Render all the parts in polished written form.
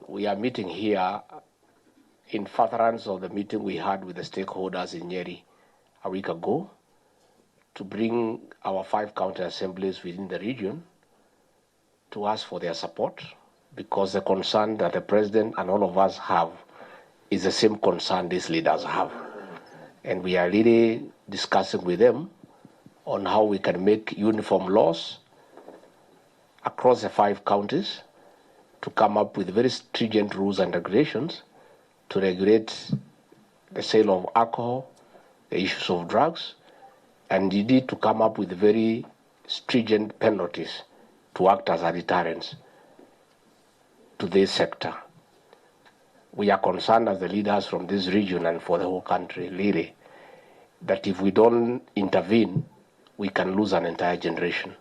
We are meeting here in furtherance of the meeting we had with the stakeholders in Nyeri a week ago to bring our five county assemblies within the region to ask for their support, because the concern that the president and all of us have is the same concern these leaders have. And we are really discussing with them on how we can make uniform laws across the five counties to come up with very stringent rules and regulations to regulate the sale of alcohol, the issues of drugs, and indeed to come up with very stringent penalties to act as a deterrence to this sector. We are concerned as the leaders from this region and for the whole country, really, that if we don't intervene, we can lose an entire generation.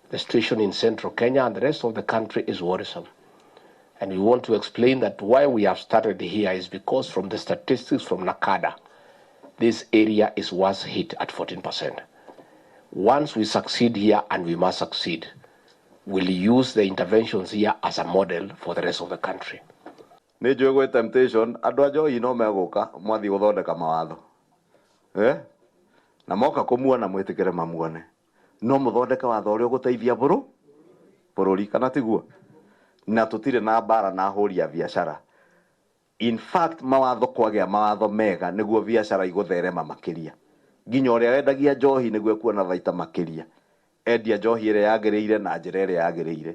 The situation in central Kenya and the rest of the country is worrisome. And we want to explain that why we have started here is because from the statistics from NACADA, this area is worst hit at 14%. Once we succeed here, and we must succeed, we'll use the interventions here as a model for the rest of the country. Nä njå gwä temptation andå a njohi no megåka mwathiĩ gũthondeka mawatho, eh? Na moka kũmuona mwĩtĩkĩre mamuone no mũthondeke watho ũrĩa ũgũteithia bũrũri kana tiguo na tũtirĩ na mbara na ahũri a biacara. In fact, mawatho kwagĩa mawatho mega nĩguo biacara igũtherema makĩria nginya ũrĩa wendagia njohi nĩguo ekuona baita makĩria endia njohi ĩrĩa yagĩrĩire na njĩra ĩrĩa yagĩrĩire.